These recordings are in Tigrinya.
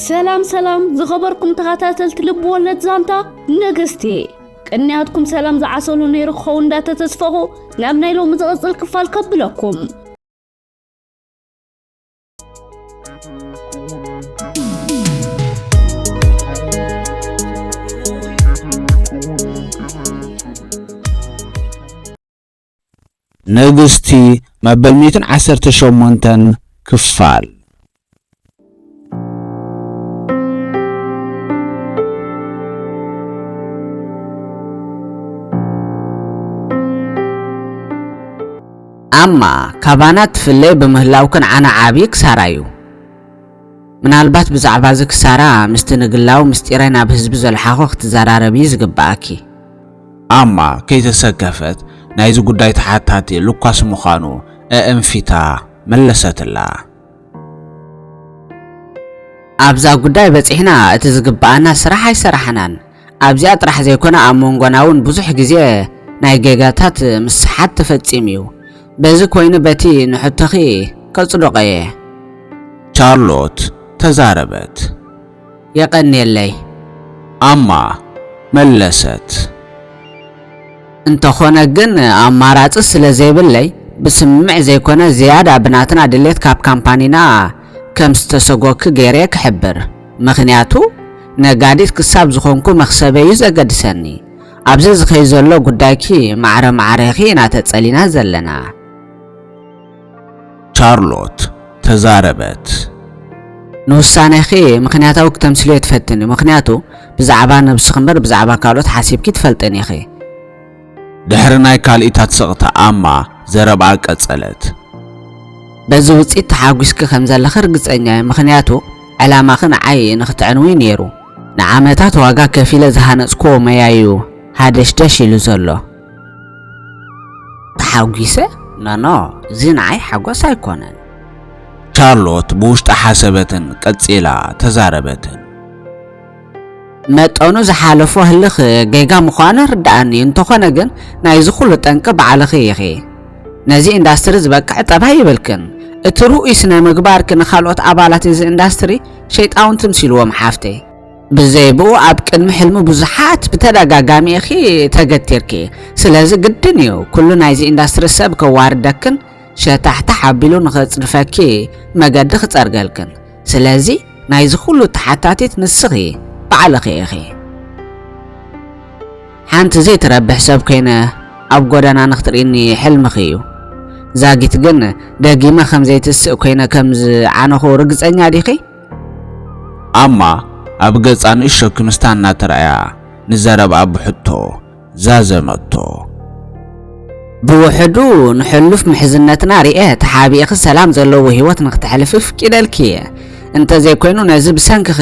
ሰላም ሰላም ዝኸበርኩም ተኸታተልቲ ልብ ወለድ ዛንታ ንግስቲ፣ ቅንያትኩም ሰላም ዝዓሰሉ ነይሩ ክኸውን እንዳተተስፈኹ ናብ ናይ ሎሚ ዝቕጽል ክፋል ከብለኩም። ንግስቲ መበል ሚእትን ዓሰርተ ሸሞንተን ክፋል። ኣማ፣ ካባና ትፍለይ ብምህላውክን ዓና ዓብዪ ክሳራ እዩ። ምናልባት ብዛዕባ እዚ ክሳራ ምስቲ ንግላዊ ምስጢረይ ናብ ህዝቢ ዘልሓኾ ክትዘራረቢ እዩ ዝግብኣኪ። ኣማ ከይተሰከፈት ናይዚ ጉዳይ ተሓታቲ ሉካስ ምዃኑ ኣእንፊታ መለሰትላ። ኣብዛ ጉዳይ በጺሕና እቲ ዝግብኣና ስራሕ ኣይሰራሕናን። ኣብዚኣ ጥራሕ ዘይኮነ ኣብ መንጎና እውን ብዙሕ ግዜ ናይ ጌጋታት ምስሓት ተፈጺሙ እዩ። በዚ ኮይኑ በቲ ንሕቶኺ ከጽድቖ እየ። ቻርሎት ተዛረበት። የቐንየለይ። ኣማ መለሰት። እንተኾነ ግን ኣማራጺ ስለ ዘይብለይ ብስምምዕ ዘይኮነ ዝያዳ ብናትና ድሌት ካብ ካምፓኒና ከም ዝተሰጎኪ ገይረ ክሕብር። ምኽንያቱ ነጋዲት ክሳብ ዝኾንኩ መኽሰበይ እዩ ዘገድሰኒ። ኣብዚ ዝኸይ ዘሎ ጉዳይኪ ማዕረ ማዕረኺ ኢና ተጸሊና ዘለና። ቻርሎት ተዛረበት። ንውሳኔኺ ምኽንያታዊ ክተምስልዮ ትፈትኒ፣ ምኽንያቱ ብዛዕባ ነብስኺ እምበር ብዛዕባ ካልኦት ሓሲብኪ ትፈልጥን ኢኺ። ድሕሪ ናይ ካልኢታት ስቕታ ኣማ ዘረብኣ ቀጸለት። በዚ ውጽኢት ተሓጒስኪ ከም ዘለኺ ርግጸኛ እየ፣ ምኽንያቱ ዕላማኺ ንዓይ ንኽትዕንዊ ነይሩ። ንዓመታት ዋጋ ከፊለ ዝሃነጽክዎ መያዩ ሃደሽደሽ ኢሉ ዘሎ። ተሓጒሰ? ኖኖ፣ እዚ ንዓይ ሓጎስ ኣይኮነን። ቻርሎት ብውሽጣ ሓሰበትን ቀጺላ ተዛረበትን። መጠኑ ዝሓለፎ ህልኽ ጌጋ ምዃኑ ርድኣኒ፣ እንተኾነ ግን ናይዚ ኩሉ ጠንቂ ባዕልኺ ኢኺ። ነዚ ኢንዳስትሪ ዝበቅዕ ጠባይ የብልክን። እቲ ርኡይ ስነ ምግባርኪ ንኻልኦት ኣባላት እዚ ኢንዳስትሪ ሸይጣውንቲ ትምስልዎም ሓፍተይ። ብዘይ ብኡ ኣብ ቅድሚ ሕልሚ ብዙሓት ብተደጋጋሚ ኢኺ ተገቲርኪ። ስለዚ ግድን እዩ ኩሉ ናይዚ ኢንዳስትሪ ሰብ ከዋርደክን ሸታሕታሕ ኣቢሉ ንኸጽድፈኪ መገዲ ክጸርገልክን። ስለዚ ናይዚ ኩሉ ተሓታቲት ንስኺ ባዕልኺ ኢኺ። ሓንቲ ዘይትረብሕ ሰብ ኮይነ ኣብ ጎደና ንኽትርእኒ ሕልምኺ እዩ። ዛጊት ግን ደጊመ ከም ዘይትስእ ኮይነ ከም ዝዓነኹ ርግጸኛ ዲኺ? ኣማ ኣብ ገጻ ንእሽቶ ክምስታ እናተራእያ ንዘረብኣ ብሕቶ ዛዘመቶ። ብውሕዱ ንሕሉፍ ምሕዝነትና ርኤ ተሓቢእኺ ሰላም ዘለዎ ህይወት ንኽተሕልፊ ፍቂደልኪ እየ። እንተዘይኮይኑ ነዚ ብሰንክኺ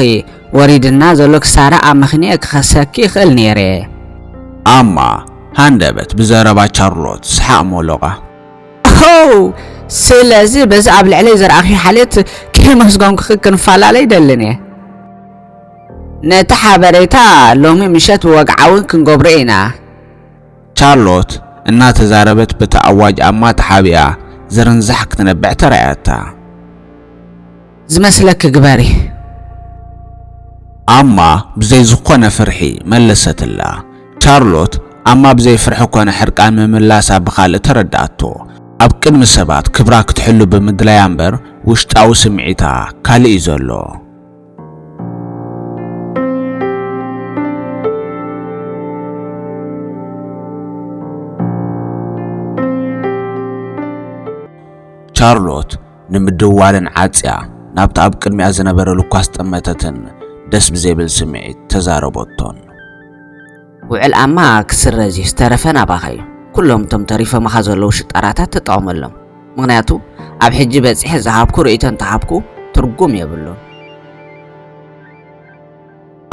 ወሪድና ዘሎ ክሳራ ኣመኽንየ ክኸሰኪ ይኽእል ነይረ። ኣማ ሃንደበት ብዘረባ ቻርሎት ሰሓቕ ሞሎቓ። ሆው! ስለዚ በዚ ኣብ ልዕለይ ዘርኣኽዮ ሓልዮት ከየመስገንኩኺ ክንፈላለ ኣይደልን እየ። ነቲ ሓበሬታ ሎሚ ምሸት ብወግዓዊ ክንገብሮ ኢና። ቻርሎት እናተዛረበት በቲ ኣዋጅ ኣማ ተሓቢኣ ዝርንዛሕ ክትነብዕ ተራእያታ። ዝመስለኪ ግበሪ። ኣማ ብዘይ ዝኾነ ፍርሒ መለሰትላ። ቻርሎት ኣማ ብዘይ ፍርሒ ኮነ ሕርቃን ምምላሳ ብኻልእ ተረድኣቶ። ኣብ ቅድሚ ሰባት ክብራ ክትሕሉ ብምድላያ እምበር ውሽጣዊ ስምዒታ ካልእ እዩ ዘሎ። ቻርሎት ንምድዋለን ዓጽያ ናብቲ ኣብ ቅድሚኣ ዝነበረ ሉካስ ጠመተትን ደስ ብዘይብል ስምዒት ተዛረበቶን። ውዕል ኣማ ክስረዝ እዩ፣ ዝተረፈ ናባኻ እዩ። ኩሎም እቶም ተሪፎምኻ ዘለዉ ሽጣራታት ተጠቐመሎም። ምኽንያቱ ኣብ ሕጂ በጺሐ ዝሃብኩ ርእይቶ እንተሃብኩ ትርጉም የብሉን።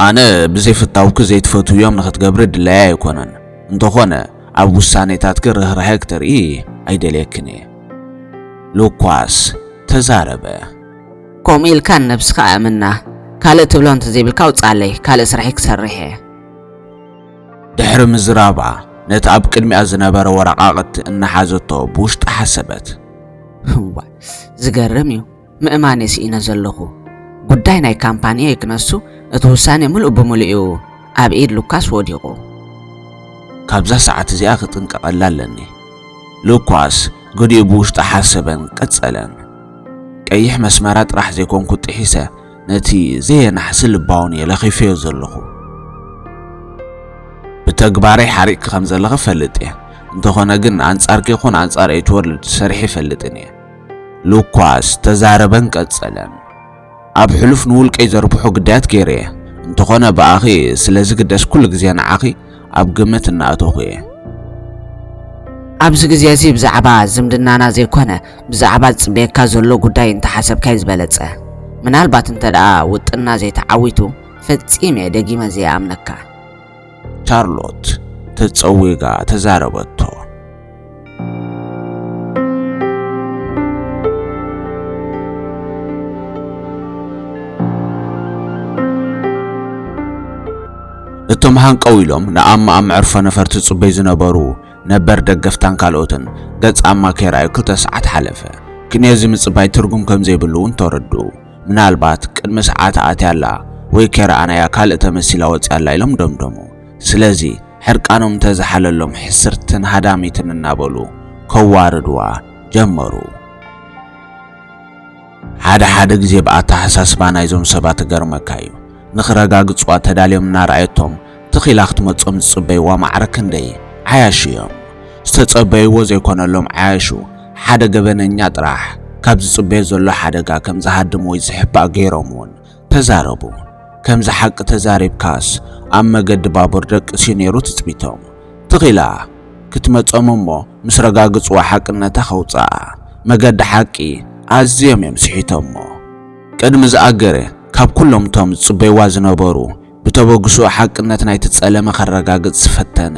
ኣነ ብዘይ ፍታውኪ ዘይትፈትውዮም ንኽትገብሪ ድላየ ኣይኮነን። እንተኾነ ኣብ ውሳኔታትኪ ርህራሄ ክተርኢ ኣይደልየክን እየ። ሉኳስ ተዛረበ። ከምኡ ኢልካ ንነብስኻ ኣእምና። ካልእ ትብሎ እንተዘይብልካ ኣውጽኣለይ፣ ካልእ ስራሐይ ክሰርሕ እየ። ድሕሪ ምዝራባ ነቲ ኣብ ቅድሚኣ ዝነበረ ወረቓቕቲ እናሓዘቶ ብውሽጣ ሓሰበት። እዋይ፣ ዝገርም እዩ። ምእማን እየ ስኢነ ዘለኹ። ጉዳይ ናይ ካምፓኒየይ ክነሱ፣ እቲ ውሳኔ ምሉእ ብምሉእ እዩ ኣብ ኢድ ሉካስ ወዲቑ። ካብዛ ሰዓት እዚኣ ክጥንቀቐላ ኣለኒ። ሉካስ ገዲኡ ብውሽጡ ሓሰበን ቀጸለን። ቀይሕ መስመራ ጥራሕ ዘይኮንኩ ጥሒሰ፣ ነቲ ዘየናሕሲ ልባውን እየ ለኺፈዮ ዘለኹ። ብተግባረይ ሓሪቕኪ ከም ዘለኺ እፈልጥ እየ። እንተኾነ ግን ኣንጻርኪ ይኹን ኣንጻር ኤች ወርልድ ሰሪሐ ይፈልጥን እየ። ሉካስ ተዛረበን ቀጸለን። ኣብ ሕሉፍ ንውልቀይ ዘርብሑ ግዳያት ገይረ እየ። እንተኾነ ብኣኺ ስለ ዝግደስ ኩሉ ግዜ ንዓኺ ኣብ ግምት እናእተኹ እየ። ኣብዚ ግዜ እዚ ብዛዕባ ዝምድናና ዘይኮነ ብዛዕባ ዝጽበየካ ዘሎ ጉዳይ እንተሓሰብካይ ዝበለጸ። ምናልባት እንተ ደኣ ውጥንና ዘይተዓዊቱ ፈጺመ እየ ደጊመ ዘይኣምነካ። ቻርሎት ተጸዊጋ ተዛረበቶ። እቶም ሃንቀው ኢሎም ንኣማ ኣብ መዕርፎ ነፈርቲ ጽበዩ ዝነበሩ ነበር ደገፍታን ካልኦትን ገጽ ኣማ ከይረኣዩ ክልተ ሰዓት ሓለፈ። ክንዮ እዚ ምጽባይ ትርጉም ከም ዘይብሉ እውን ተረድኡ። ምናልባት ቅድሚ ሰዓት ኣትያ ኣላ ወይ ከይረኣናያ ካልእ ተመሲላ ወጺኣ ኣላ ኢሎም ደምደሙ። ስለዚ ሕርቃኖም እንተዝሓለሎም ሕስርትን ሃዳሚትን እናበሉ ከዋርድዋ ጀመሩ። ሓደ ሓደ ግዜ ብኣተሓሳስባ ናይዞም ሰባት እገርመካ እዩ። ንኽረጋግጽዋ ተዳልዮም እናረኣየቶም ትኽ ኢላ ክትመጾም ዝጽበይዋ ማዕረ ክንደይ ዓያሹ እዮም። ዝተጸበይዎ ዘይኮነሎም ዓያሹ ሓደ ገበነኛ ጥራሕ ካብ ዝጽበዮ ዘሎ ሓደጋ ከም ዝሃድም ወይ ዝሕባእ ገይሮም እውን ተዛረቡ። ከምዚ ሓቂ ተዛሪብካስ ኣብ መገዲ ባቡር ደቂስ'ዩ ነይሩ ትጽቢቶም። ትኽ ኢላ ክትመጾም እሞ ምስ ረጋግጽዋ ሓቅነታ ከውጽኣ። መገዲ ሓቂ ኣዝዮም እዮም ስሒቶሞ። ቅድሚ ዝኣገረ ካብ ኩሎም እቶም ዝጽበይዋ ዝነበሩ ብተበግሶ ሓቅነት ናይቲ ጸለመ ከረጋግጽ ዝፈተነ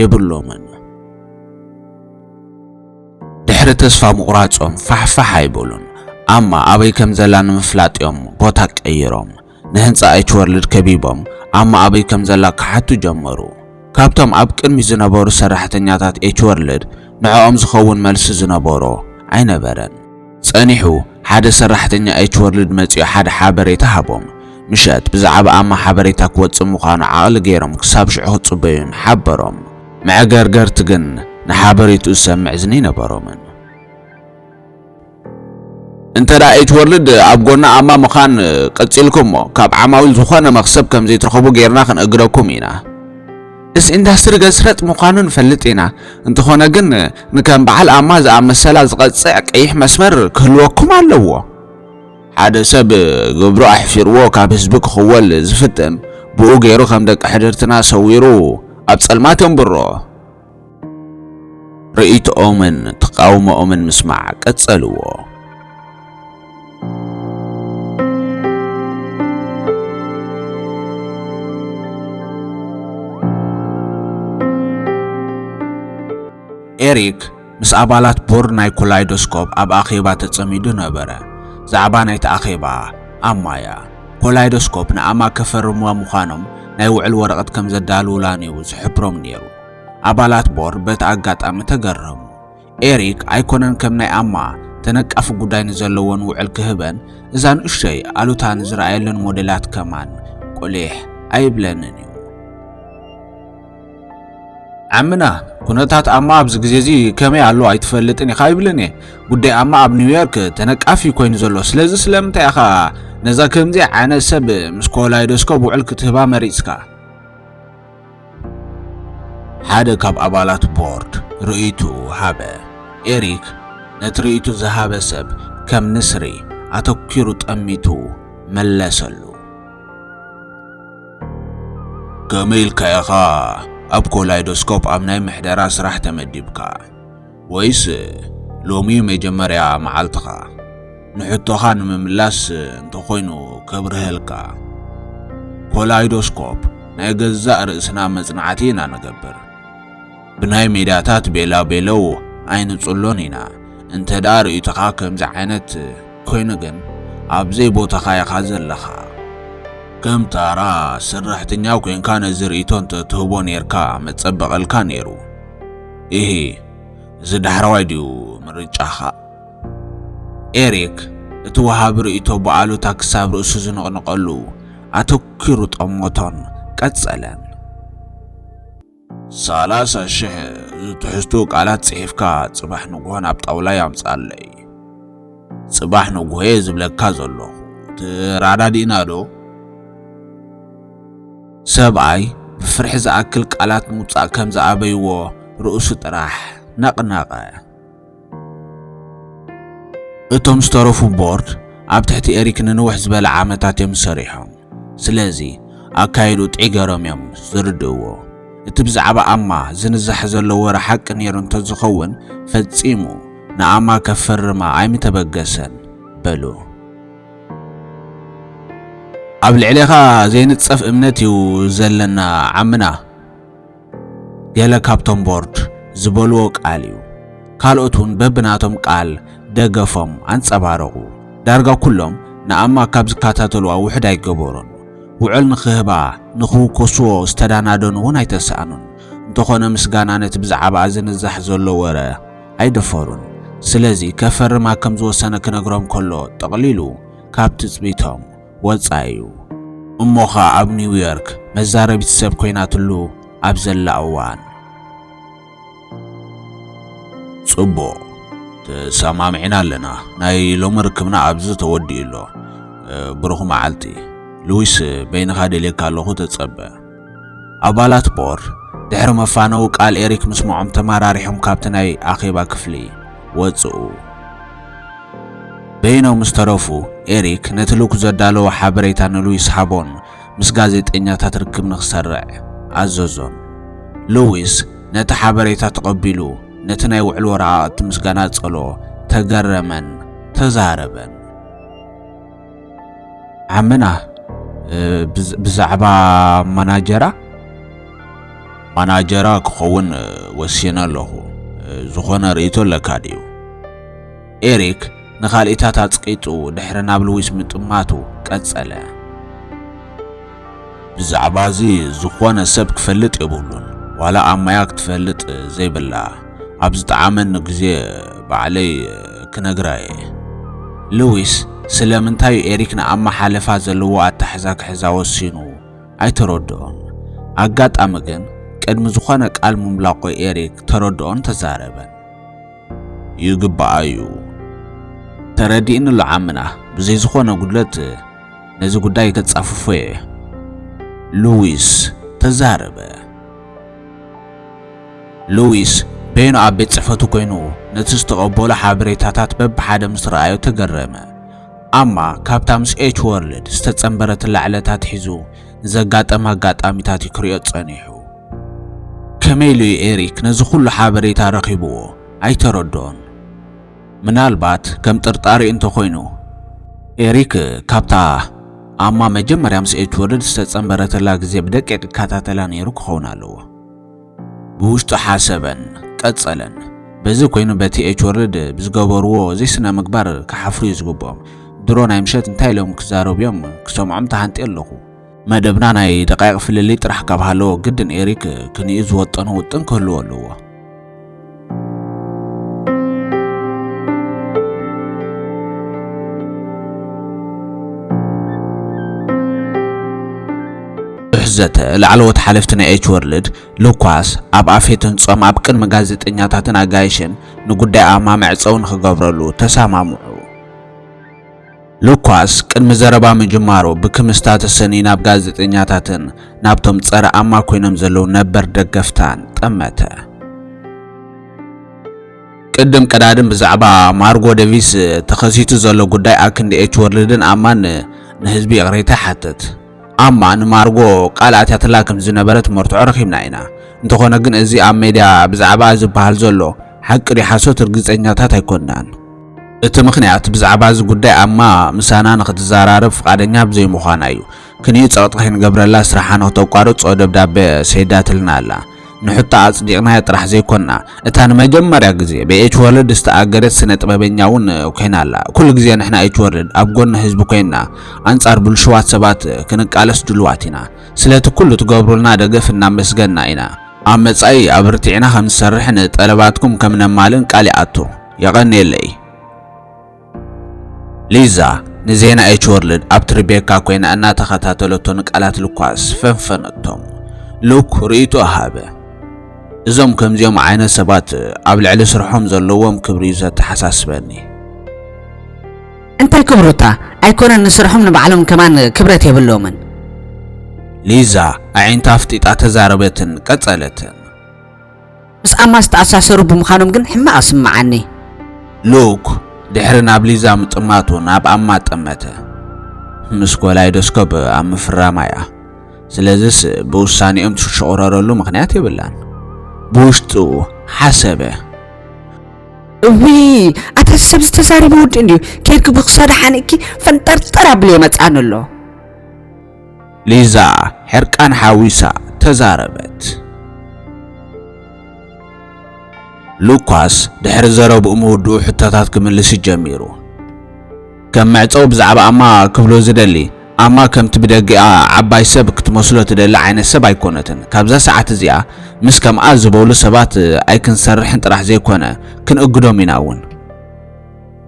የብሎምን። ድሕሪ ተስፋ ምቑራጾም ፋሕፋሕ ኣይበሉን። ኣማ ኣበይ ከም ዘላ ንምፍላጥ እዮም ቦታ ቀይሮም። ንህንጻ ኤች ወርልድ ከቢቦም ኣማ ኣበይ ከም ዘላ ክሓቱ ጀመሩ። ካብቶም ኣብ ቅድሚት ዝነበሩ ሰራሕተኛታት ኤች ወርልድ ንዕኦም ዝኸውን መልሲ ዝነበሮ ኣይነበረን። ጸኒሑ ሓደ ሰራሕተኛ ኤች ወርልድ መጺኡ ሓደ ሓበሬታ ሃቦም። ምሸት ብዛዕባ ኣማ ሓበሬታ ክወጽእ ምዃኑ ዓቕሊ ገይሮም ክሳብ ሽዑ ክጽበዩን ሓበሮም። መዕገርገርቲ ግን ንሓበሬትኡ ዝሰምዕ እዝኒ ኣይነበሮምን። እንተ ደኣ ኤች ወርልድ ኣብ ጎና ኣማ ምዃን ቀጺልኩሞ፣ ካብ ዓማዊል ዝኾነ መኽሰብ ከም ዘይትረኽቡ ጌርና ክንእግደኩም ኢና። እዚ ኢንዳስትሪ ገዝረጥ ምዃኑ ንፈልጥ ኢና። እንተኾነ ግን ንከም በዓል ኣማ ዝኣመሰላ ዝቐጽዕ ቀይሕ መስመር ክህልወኩም ኣለዎ። ሓደ ሰብ ግብሩ ኣሕፊርዎ ካብ ህዝቢ ክኽወል ዝፍትን ብኡ ገይሩ ከም ደቂ ሕድርትና ሰዊሩ ኣብ ጸልማት የንብሮ። ርእይቶኦምን ተቓውሞኦምን ምስማዕ ቀጸልዎ። ኤሪክ ምስ ኣባላት ቦርድ ናይ ኮላይዶስኮፕ ኣብ ኣኼባ ተጸሚዱ ነበረ። ዛዕባ ናይቲ ኣኼባ ኣማያ ኮላይዶስኮፕ ንኣማ ከፈርምዋ ምዃኖም ናይ ውዕል ወረቐት ከም ዘዳልውላን እዩ ዝሕብሮም ነይሩ። ኣባላት ቦርድ በቲ ኣጋጣሚ ተገረሙ። ኤሪክ ኣይኮነን ከም ናይ ኣማ ተነቃፊ ጉዳይ ንዘለዎን ውዕል ክህበን፣ እዛ ንእሽተይ ኣሉታ ንዝረኣየለን ሞዴላት ከማን ቁሊሕ ኣይብለንን እዩ። ዓምና፣ ኩነታት ኣማ ኣብዚ ግዜ እዚ ከመይ ኣሎ ኣይትፈልጥን ኢኻ ይብልን እየ። ጉዳይ ኣማ ኣብ ኒውዮርክ ተነቃፊ ኮይኑ ዘሎ። ስለዚ ስለምንታይ ኢኻ ነዛ ከምዚ ዓይነት ሰብ ምስ ኮላይዶስኮፕ ውዕል ክትህባ መሪጽካ? ሓደ ካብ ኣባላት ቦርድ ርእይቱ ሃበ። ኤሪክ ነቲ ርእይቱ ዝሃበ ሰብ ከም ንስሪ ኣተኲሩ ጠሚቱ መለሰሉ። ከመይ ኢልካ ኢኻ ኣብ ኮላይዶስኮፕ ኣብ ናይ ምሕደራ ስራሕ ተመዲብካ? ወይስ ሎሚ መጀመርያ መዓልትኻ? ንሕቶኻ ንምምላስ እንተኾይኑ ከብርሀልካ፣ ኮላይዶስኮፕ ናይ ገዛእ ርእስና መጽናዕቲ ኢና ንገብር። ብናይ ሜዳታት ቤላቤለው ኣይንጽሎን ኢና። እንተ ደኣ ርእይቶኻ ከምዚ ዓይነት ኮይኑ ግን ኣብ ዘይቦታኻ ኢኻ ዘለኻ። ከም ታራ ሰራሕተኛ ኮይንካ ነዚ ርእይቶ እንተ ትህቦ ኔርካ መጸበቐልካ ኔሩ። ኢሂ፣ እዚ ዳሕረዋይ ድዩ ምርጫኻ? ኤሪክ እቲ ወሃቢ ርእይቶ ብኣሉታ ክሳብ ርእሱ ዝንቕንቐሉ ኣተኲሩ ጠሞቶን ቀጸለን። ሰላሳ ሽሕ ዝትሕዝቱ ቃላት ጽሒፍካ ጽባሕ ንግሆ ናብ ጣውላይ ኣምጽኣለይ። ጽባሕ ንግሆ እየ ዝብለካ ዘለኹ። ተራዳዲእና ዶ? ሰብኣይ ብፍርሒ ዝኣክል ቃላት ምውጻእ ከም ዝኣበይዎ ርእሱ ጥራሕ ነቕነቐ። እቶም ዝተረፉ ቦርድ ኣብ ትሕቲ ኤሪክ ንንውሕ ዝበለ ዓመታት እዮም ሰሪሖም። ስለዚ ኣካይድኡ ጥዒ ገይሮም እዮም ዝርድእዎ። እቲ ብዛዕባ ኣማ ዝንዛሕ ዘሎ ወረ ሓቂ ነይሩ እንተዝኸውን ፈጺሙ ንኣማ ከፈርማ ኣይምተበገሰን በሉ። ኣብ ልዕሌኻ ዘይንጸፍ እምነት እዩ ዘለና ዓምና። ገለ ካብቶም ቦርድ ዝበልዎ ቃል እዩ። ካልኦት እውን በብናቶም ቃል ደገፎም ኣንጸባረቑ። ዳርጋ ኩሎም ንኣማ ካብ ዝከታተልዋ ውሑድ ኣይገበሩን። ውዕል ንኽህባ ንኽውከስዎ ዝተዳናደኑ እውን ኣይተሳእኑን። እንተኾነ ምስጋና ነቲ ብዛዕባኣ ዝንዛሕ ዘሎ ወረ ኣይደፈሩን። ስለዚ ከፈርማ ከም ዝወሰነ ክነግሮም ከሎ ጠቕሊሉ ካብ ትጽቢቶም ወጻኢ እዩ። እሞ ኸኣ ኣብ ኒውዮርክ መዛረቢት ሰብ ኮይናትሉ ኣብ ዘላ እዋን። ጽቡቕ፣ ተሰማሚዕና ኣለና። ናይ ሎሚ ርክብና ኣብዚ ተወዲኡ ኣሎ። ብሩኽ መዓልቲ። ሉዊስ፣ በይንኻ ደልየካ ኣለኹ፣ ተጸበ። ኣባላት ቦርድ ድሕሪ መፋነዊ ቃል ኤሪክ ምስምዖም ተመራሪሖም ካብቲ ናይ ኣኼባ ክፍሊ ወጽኡ። በይኖም ምስ ተረፉ፣ ኤሪክ ነቲ ልኩ ዘዳለዎ ሓበሬታ ንሉዊስ ሃቦን ምስ ጋዜጠኛታት ርክብ ንኽሰርዕ ኣዘዞን። ሉዊስ ነቲ ሓበሬታ ተቐቢሉ ነቲ ናይ ውዕል ወረቓቕቲ ምስ ገናጸሎ ተገረመን ተዛረበን። ዓምና፣ እ፣ ብዝ-፣ ብዛዕባ ማናጀራ? ማናጀራ ክኸውን፣ እ፣ ወሲነ ኣለኹ። እ፣ ዝኾነ ርእይቶ ኣለካ ድዩ? ኤሪክ ንኻልኢታት ኣጽቂጡ ድሕሪ ናብ ሉዊስ ምጥማቱ ቀጸለ። ብዛዕባ እዚ ዝኾነ ሰብ ክፈልጥ የብሉን። ዋላ ኣማያ ክትፈልጥ ዘይብላ። ኣብ ዝጠዓመኒ ግዜ ባዕለይ ክነግራ እየ። ሉዊስ ስለምንታይ ኤሪክ ንኣማ ሓለፋ ዘለዎ ኣታሕዛ ክሕዛ ወሲኑ ኣይተረድኦን። ኣጋጣሚ ግን ቅድሚ ዝኾነ ቃል ምምላቆ ኤሪክ ተረድኦን ተዛረበን። ይግባኣ እዩ። ተረዲእኒ ኣሎ ዓምና፣ ብዘይ ዝኾነ ጉድለት ነዚ ጉዳይ ከጻፍፎ እየ። ሉዊስ ተዛረበ። ሉዊስ በይኑ ኣብ ቤት ጽሕፈቱ ኮይኑ ነቲ ዝተቐበሎ ሓበሬታታት በብሓደ ምስ ረኣዮ ተገረመ። ኣማ ካብታ ምስ ኤች ወርልድ ዝተጸንበረትላ ዕለት ኣትሒዙ ንዘጋጠመ ኣጋጣሚታት እዩ ክርእዮ ጸኒሑ። ከመይ ኢሉ እዩ ኤሪክ ነዚ ኩሉ ሓበሬታ ረኺብዎ? ኣይተረድኦን። ምናልባት ከም ጥርጣሬ እንተኾይኑ፣ ኤሪክ ካብታ ኣማ መጀመርያ ምስ ኤች ወርልድ ዝተጸንበረትላ ግዜ ብደቂቕ ይከታተላ ነይሩ ክኸውን ኣለዎ። ብውሽጡ ሓሰበን ቀጸለን። በዚ ኮይኑ በቲ ኤች ወርልድ ብዝገበርዎ ዘይስነ ምግባር ክሓፍሩ እዩ ዝግብኦም። ድሮ ናይ ምሸት እንታይ ኢሎም ክዛረቡ እዮም ክሰምዖም ተሃንጥየ ኣለኹ። መደብና ናይ ደቃይቕ ፍልልይ ጥራሕ ካብ ሃለዎ ግድን ኤሪክ ክንዩ ዝወጠኖ ውጥን ክህልዎ ኣለዎ። ብሕዘተ ላዕለዎት ሓለፍቲ ናይ ኤች ወርልድ ሉካስ ኣብ ኣፌት ህንጾም ኣብ ቅድሚ ጋዜጠኛታትን ኣጋይሽን ንጉዳይ ኣማ መዕጸዊ ንኽገብረሉ ተሰማምዑ። ሉካስ ቅድሚ ዘረባ ምጅማሩ ብክምስታ ተሰንዩ ናብ ጋዜጠኛታትን ናብቶም ጸረ ኣማ ኮይኖም ዘለዉ ነበር ደገፍታን ጠመተ። ቅድም ቀዳድም ብዛዕባ ማርጎ ደቪስ ተኸሲቱ ዘሎ ጉዳይ ኣክንዲ ኤች ወርልድን ኣማን ንህዝቢ ይቕሬታ ይሓትት። ኣማ ንማርጎ ቃል ኣትያትላ ከም ዝነበረት መርትዖ ረኺብና ኢና። እንተኾነ ግን እዚ ኣብ ሜድያ ብዛዕባ ዝበሃል ዘሎ ሓቂ ድዩ ሓሶት ርግጸኛታት ኣይኮንናን። እቲ ምኽንያት ብዛዕባ እዚ ጉዳይ ኣማ ምሳና ንኽትዘራረብ ፍቓደኛ ብዘይምዃና እዩ። ክንዩ ጸቕጢ ከይንገብረላ ስራሓ ንኽተቋርጾ ደብዳበ ሰይዳትልና ኣላ። ንሕቶ ኣጽዲቕናዮ ጥራሕ ዘይኮንና፣ እታ ንመጀመርያ ግዜ ብኤች ወርልድ ዝተኣገደት ስነ ጥበበኛ እውን ኮይና ኣላ። ኩሉ ግዜ ንሕና ኤች ወርልድ ኣብ ጎኒ ህዝቢ ኮይንና ኣንጻር ብልሽዋት ሰባት ክንቃለስ ድሉዋት ኢና። ስለቲ ኩሉ ትገብሩልና ደገፍ እናመስገንና ኢና። ኣብ መጻኢ ኣበርቲዕና ከም ንሰርሕን ጠለባትኩም ከም ነማልእን ቃል ይኣቱ። የቐንየለይ። ሊዛ ንዜና ኤች ወርልድ ኣብቲ ሪቤካ ኮይና እናተኸታተለቶ ንቃላት ሉካስ ፈንፈነቶም። ሉክ ርእይቶ ሃበ። እዞም ከምዚኦም ዓይነት ሰባት ኣብ ልዕሊ ስርሖም ዘለዎም ክብሪ እዩ ዘተሓሳስበኒ። እንታይ ክብሩታ? ኣይኮነን፣ ንስርሖም ንባዕሎም ከማን ክብረት የብሎምን። ሊዛ ኣዒንታ ኣፍጢጣ ተዛረበትን ቀጸለትን። ምስ ኣማ ዝተኣሳሰሩ ብምዃኖም ግን ሕማቕ ስምዓኒ። ሉክ ድሕሪ ናብ ሊዛ ምጥማቱ ናብ ኣማ ጠመተ። ምስ ኮላይዶስኮፕ ኣብ ምፍራማ እያ። ስለዚስ ብውሳኔኦም ትሽቑረረሉ ምኽንያት የብላን። ብውሽጡ ሓሰበ። እዊ፣ ኣታ ሰብ ዝተዛረበ ወዲ እንድዩ። ኬድኪ ብክሳዳ ሓኒእኪ ፈንጠርጠር ኣብሊ የመጻኒ ኣሎ። ሊዛ ሕርቃን ሓዊሳ ተዛረበት። ሉካስ ድሕሪ ዘረብኡ ምውድኡ ሕቶታት ክምልስ ጀሚሩ። ከም መዕጸዊ ብዛዕባ ኣማ ክብሎ ዝደሊ፣ ኣማ ከምቲ ብደጊኣ ዓባይ ሰብ ክትመስሎ ትደሊ ዓይነት ሰብ ኣይኮነትን። ካብዛ ሰዓት እዚኣ ምስ ከምኣ ዝበሉ ሰባት ኣይክንሰርሕን ጥራሕ ዘይኮነ፣ ክንእግዶም ኢና እውን።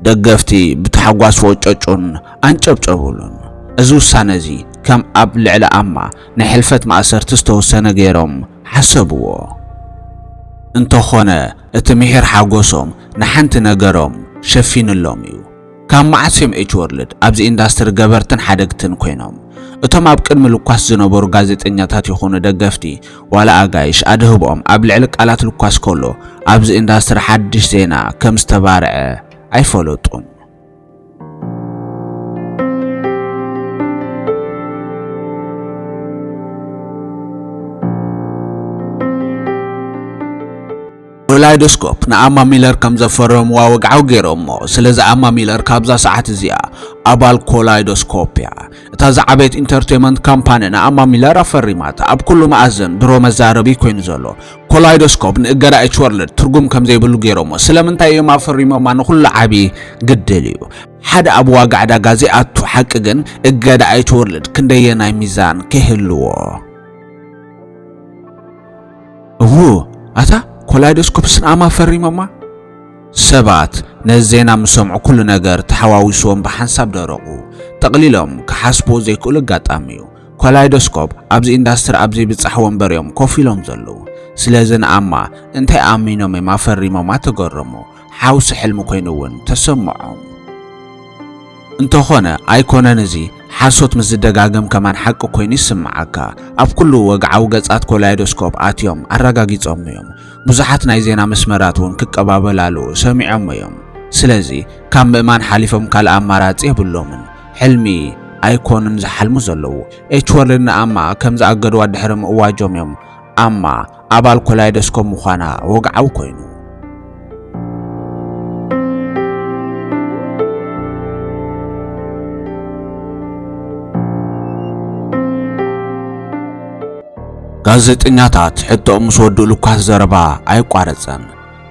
ደገፍቲ ብታሕጓስ ወጨጩን ኣንጨብጨቡሉን። እዚ ውሳነ እዚ ከም ኣብ ልዕሊ ኣማ ናይ ሕልፈት ማእሰርቲ ዝተወሰነ ገይሮም ሓሰብዎ። እንተኾነ እቲ ምሒር ሓጎሶም ንሓንቲ ነገሮም ሸፊንሎም እዩ። ካብ መዓስ እዮም ኤች ወርልድ ኣብዚ ኢንዳስትሪ ገበርትን ሓደግትን ኮይኖም? እቶም ኣብ ቅድሚ ሉካስ ዝነበሩ ጋዜጠኛታት ይኹኑ ደገፍቲ ዋላ ኣጋይሽ ኣድህቦኦም ኣብ ልዕሊ ቃላት ሉካስ ከሎ ኣብዚ ኢንዳስትሪ ሓድሽ ዜና ከም ዝተባርዐ ኣይፈለጡን። ኮላይዶስኮፕ ንኣማ ሚለር ከም ዘፈረምዋ ወግዓዊ ገይሮሞ። ስለዚ ኣማ ሚለር ካብዛ ሰዓት እዚኣ ኣባል ኮላይዶስኮፕ እያ። እታ ዝዓበየት ኢንተርቴይመንት ካምፓኒ ንኣማ ሚለር ኣፈሪማታ። ኣብ ኩሉ መኣዝን ድሮ መዛረቢ ኮይኑ ዘሎ ኮላይዶስኮፕ ንእገዳ ኤች ወርልድ ትርጉም ከም ዘይብሉ ገይሮሞ። ስለምንታይ እዮም ኣፈሪሞማ? ንኹሉ ዓቢ ግድል እዩ። ሓደ ኣብ ዋጋ ዕዳጋ ዘይኣቱ ሓቂ ግን እገዳ ኤች ወርልድ ክንደየናይ ሚዛን ክህልዎ? እዉ፣ ኣታ ኮላይዶስኮፕስ ንኣማ ፈሪሞማ? ሰባት ነዚ ዜና ምስ ሰምዑ ኩሉ ነገር ተሓዋዊስዎም ብሓንሳብ ደረቑ። ጠቕሊሎም ክሓስብዎ ዘይክእሉ ኣጋጣሚ እዩ። ኮላይዶስኮፕ ኣብዚ ኢንዳስትሪ ኣብ ዘይብጻሕ ወንበር እዮም ኮፍ ኢሎም ዘለዉ። ስለዚ ንኣማ እንታይ ኣሚኖም እዮም ኣፈሪሞማ ተገረሙ። ሓውሲ ሕልሚ ኮይኑ እውን ተሰምዖም። እንተኾነ ኣይኮነን፣ እዚ ሓሶት ምስ ዝደጋገም ከማን ሓቂ ኮይኑ ይስምዓካ። ኣብ ኩሉ ወግዓዊ ገጻት ኮላይዶስኮፕ ኣትዮም ኣረጋጊጾም እዮም። ብዙሓት ናይ ዜና መስመራት እውን ክቀባበላሉ ሰሚዖም እዮም። ስለዚ ካብ ምእማን ሓሊፎም ካልእ ኣማራጺ የብሎምን። ሕልሚ ኣይኮኑን ዝሓልሙ ዘለዉ። ኤች ወርልድ ንኣማ ከም ዝኣገድዋ ድሕሪ ምእዋጆም እዮም ኣማ ኣባል ኮላይዶስኮፕ ምዃና ወግዓዊ ኮይኑ። ጋዜጠኛታት ሕቶኦም ምስ ወድኡ ሉካስ ዘረባ ኣየቋረጸን።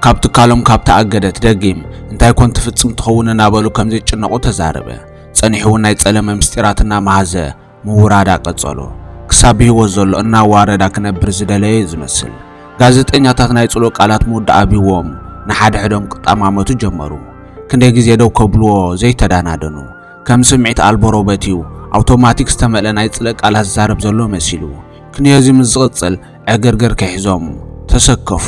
ካብ ትካሎም ካብ ተኣገደት ደጊም እንታይ ኮን ትፍጽም ትኸውን እናበሉ ከም ዘይጭነቑ ተዛረበ። ጸኒሑ እውን ናይ ጸለመ ምስጢራት እናመሃዘ ምውራዳ ቀጸሎ። ክሳብ ብህይወት ዘሎ እናዋረዳ ክነብር ዝደለየ እዩ ዝመስል። ጋዜጠኛታት ናይ ጽሉእ ቃላት ምውዳእ ኣብይዎም ንሓድሕዶም ክጠማመቱ ጀመሩ። ክንደይ ግዜ ደው ከብልዎ ዘይተዳናደኑ። ከም ስምዒት ኣልቦ ሮበት እዩ ኣውቶማቲክ ዝተመልአ ናይ ጽልእ ቃላት ዝዛረብ ዘሎ መሲሉ። ክንዮዚ ምስ ዝቕጽል ዕግርግር ክሒዞም ተሰከፉ።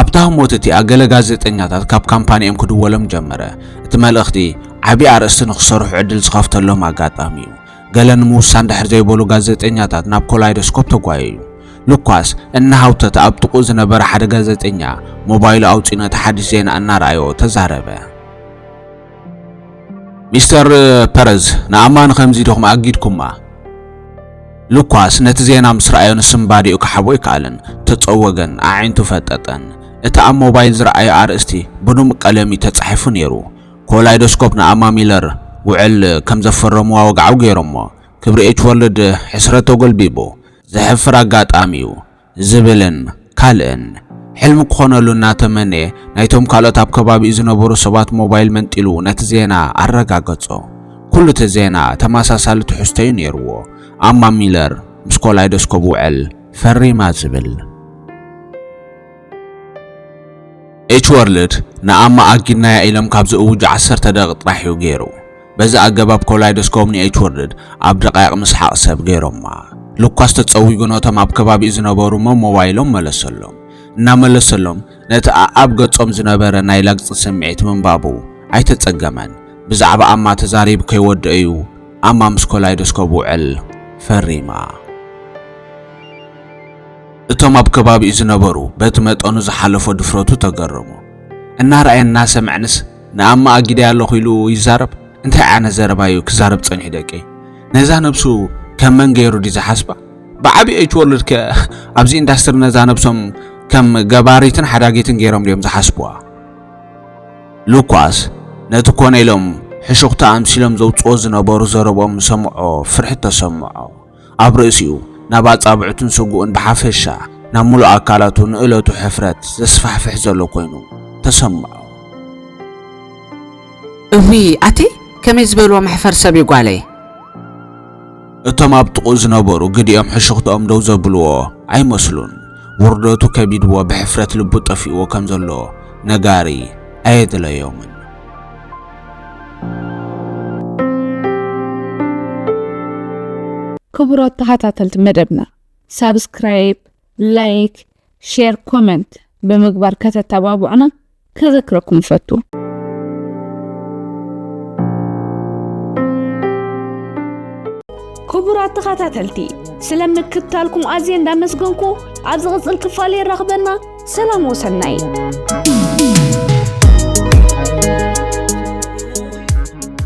ኣብታ ህሞት እቲኣ ገለ ጋዜጠኛታት ካብ ካምፓኒኦም ክድወሎም ጀመረ። እቲ መልእኽቲ ዓቢ ኣርእስቲ ንኽሰርሑ ዕድል ዝኸፍተሎም ኣጋጣሚ እዩ። ገለ ንምውሳን ድሕር ዘይበሉ ጋዜጠኛታት ናብ ኮላይዶስኮፕ ተጓየዩ። ሉካስ እናሃውተተ ኣብ ጥቕኡ ዝነበረ ሓደ ጋዜጠኛ ሞባይሉ ኣውጺኡ ነቲ ሓድሽ ዜና እናረኣዮ ተዛረበ። ሚስተር ፐረዝ፣ ንኣማን ከምዚ ዲኹም ኣጊድኩማ? ሉካስ ነቲ ዜና ምስ ረኣዮ ንስንባዴኡ ክሓቦ ኣይከኣለን። ተጸወገን፣ ኣዒንቱ ፈጠጠን። እቲ ኣብ ሞባይል ዝረኣዮ ኣርእስቲ ብድሙቕ ቀለም እዩ ተጻሒፉ ነይሩ። ኮላይዶስኮፕ ንኣማ ሚለር ውዕል ከም ዘፈረምዋ ወግዓዊ ገይሮሞ። ክብሪ ኤች ወርልድ ሕስረት ተጎልቢቡ። ዘሕፍር ኣጋጣሚ እዩ። ዝብልን ካልእን። ሕልሚ ክኾነሉ እናተመነየ፣ ናይቶም ካልኦት ኣብ ከባቢኡ ዝነበሩ ሰባት ሞባይል መንጢሉ ነቲ ዜና ኣረጋገጾ። ኩሉ እቲ ዜና ተመሳሳሊ ትሕዝቶ እዩ ነይርዎ። ኣማ ሚለር ምስ ኮላይዶስኮፕ ውዕል ፈሪማ ዝብል። ኤች ወርልድ ንኣማ ኣጊድናያ ኢሎም ካብ ዝእውጁ ዓሰርተ ደቂቕ ጥራሕ እዩ ገይሩ። በዚ ኣገባብ ኮላይዶስኮፕ ንኤች ወርልድ ኣብ ደቃይቕ ምስሓቕ ሰብ ገይሮማ። ሉኳስ ተጸዊጉ ነቶም ኣብ ከባቢኡ ዝነበሩ መሞባይሎም መለሰሎም። እናመለሰሎም ነቲ ኣኣብ ገጾም ዝነበረ ናይ ላግጺ ስምዒት ምንባቡ ኣይተጸገመን። ብዛዕባ ኣማ ተዛሪቡ ከይወድእ እዩ ኣማ ምስ ኮላይዶስኮፕ ውዕል ፈሪማ። እቶም ኣብ ከባቢኡ ዝነበሩ በቲ መጠኑ ዝሓለፎ ድፍረቱ ተገረሙ። እናረኣየ እናሰምዐንስ ንኣማ ኣጊደ ኣለኹ ኢሉ ይዛረብ? እንታይ ዓይነት ዘረባ እዩ ክዛረብ ጸኒሑ ደቂ? ነዛ ነብሱ ከም መን ገይሩ ድዩ ዝሓስባ? ብዓቢ ኤች ወርልድ ከ ኣብዚ ኢንዳስትሪ ነዛ ነብሶም ከም ገባሪትን ሓዳጊትን ገይሮም ድዮም ዝሓስብዋ? ሉኳስ ነቲ ኮነ ኢሎም ሕሹኽታ ኣምሲሎም ዘውጽኦ ዝነበሩ ዘረብኦም ዝሰምዖ ፍርሒ ተሰምዖ። ኣብ ርእሲኡ ናብ ኣጻብዕቱን ስጉኡን ብሓፈሻ ናብ ምሉእ ኣካላቱ ንእለቱ ሕፍረት ዘስፋሕፍሕ ዘሎ ኮይኑ ተሰምዖ። እዊ ኣቲ ከመይ ዝበልዎ መሕፈር ሰብ እዩ ጓለይ። እቶም ኣብ ጥቕኡ ዝነበሩ ግዲኦም ሕሹኽትኦም ደው ዘብልዎ ኣይመስሉን። ውርደቱ ከቢድዎ ብሕፍረት ልቡ ጠፊእዎ ከም ዘሎ ነጋሪ ኣየድለዮምን። ክቡራት ተኸታተልቲ መደብና ሳብስክራይብ፣ ላይክ፣ ሼር፣ ኮመንት ብምግባር ከተተባብዑና ከዘክረኩም እፈቱ። ክቡራት ተኸታተልቲ ስለ ምክትታልኩም ኣዝየ እንዳመስገንኩ ኣብ ዝቕጽል ክፋል የራኽበና። ሰላም ወሰናይ።